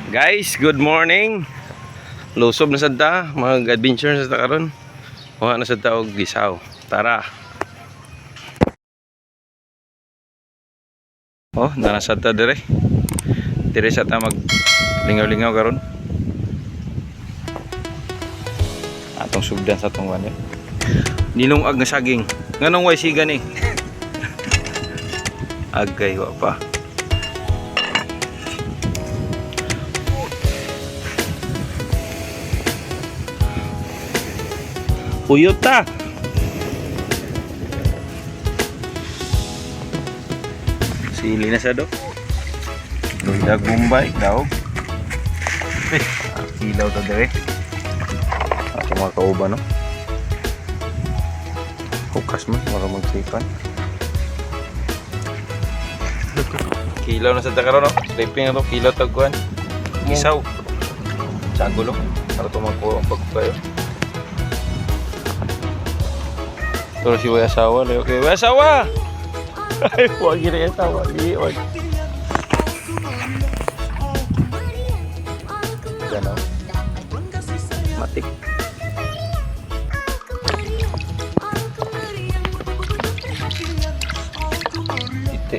Guys, good morning. Lusob na sad ta, mag-adventure na sad ta karon. Kuha na sad ta og gisaw. Tara. Oh, naa na sad ta dire. Dire sa ta mag lingaw-lingaw karon. Atong sugdan sa atong ano. Nilungag nga saging. Nganong way siga ni? Agay wa pa. Uyot ta. Sili na sa do. Luidag Bombay, daw. Eh, kilaw ta dire. Ato mga kauban, no? Hukas man, mara magsipan. Kilaw na sa karon, no? Tripping na to, kilaw tag kuan. Isaw. Sagulo. Para to magkuha ang pagkayo. Turo si Way asawa, layo kay Way asawa. Ay, wag gini asawa, di wag. Gano. Matik. Ite.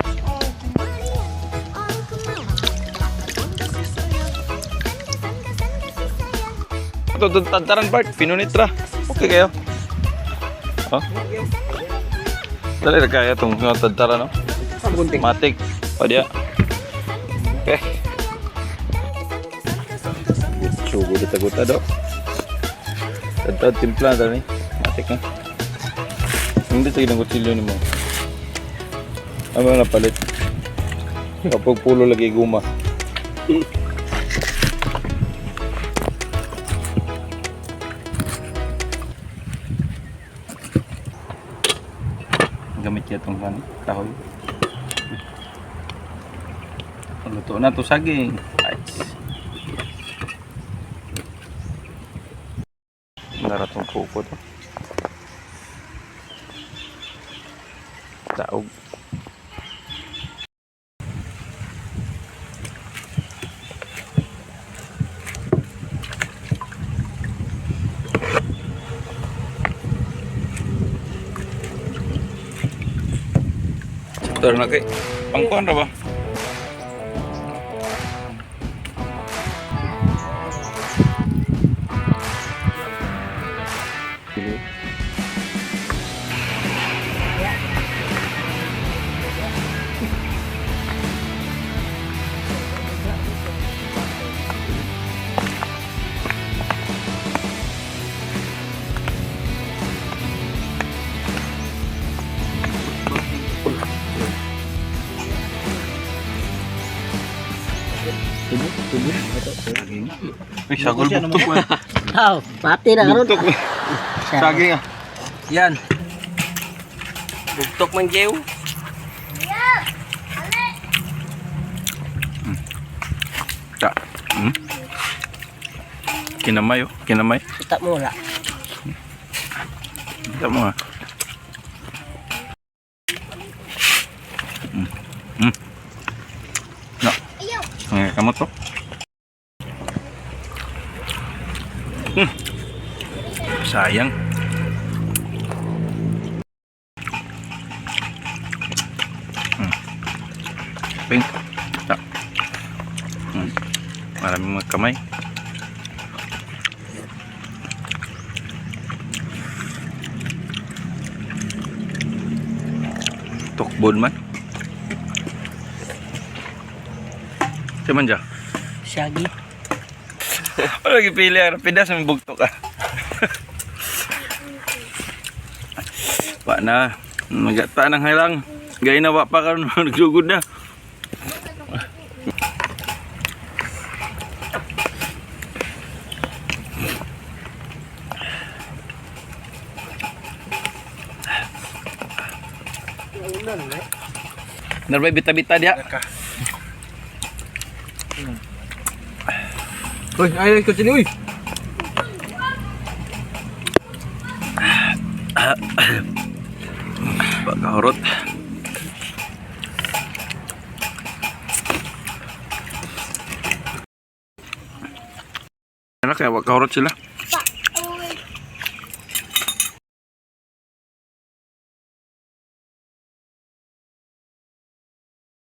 Ito, ito, tantaran part. Pinunitra. Okay kayo. Oh. Dali ra kaya itong tantaran, no? Matik. O diya. Okay. Sugo dito guta do. Tantad timpla dali. Matik na. Hindi tayo ng kutsilyo nimo. Ano na palit? Kapag pulo lagi guma. Gamit niya itong ano, kahoy. Luto na to saging. Nice. Naratong kuko to. Taog. Tara na kay. Pangkuan ra ba? Ay, sagol buktok man. Aw, pati na karon. Buktok. Saging ah. Yan. Bugtok man jew. Ta. Kinamay oh, kinamay. Kita mo wala. Kita mo ah. No. Ngay kamot to. Sayang. Pink. Ta. Maraming mga kamay. Tukbon man. Siya man dyan. Shaggy. Wala gipili ang pidas may bugtok ah. Wa na. Magata ng halang. Gay na wa pa karon nagsugod na. Narbay bita-bita dia. Uy, ay ko sini uy. Pagkahurot. Ano kaya, kahurot sila.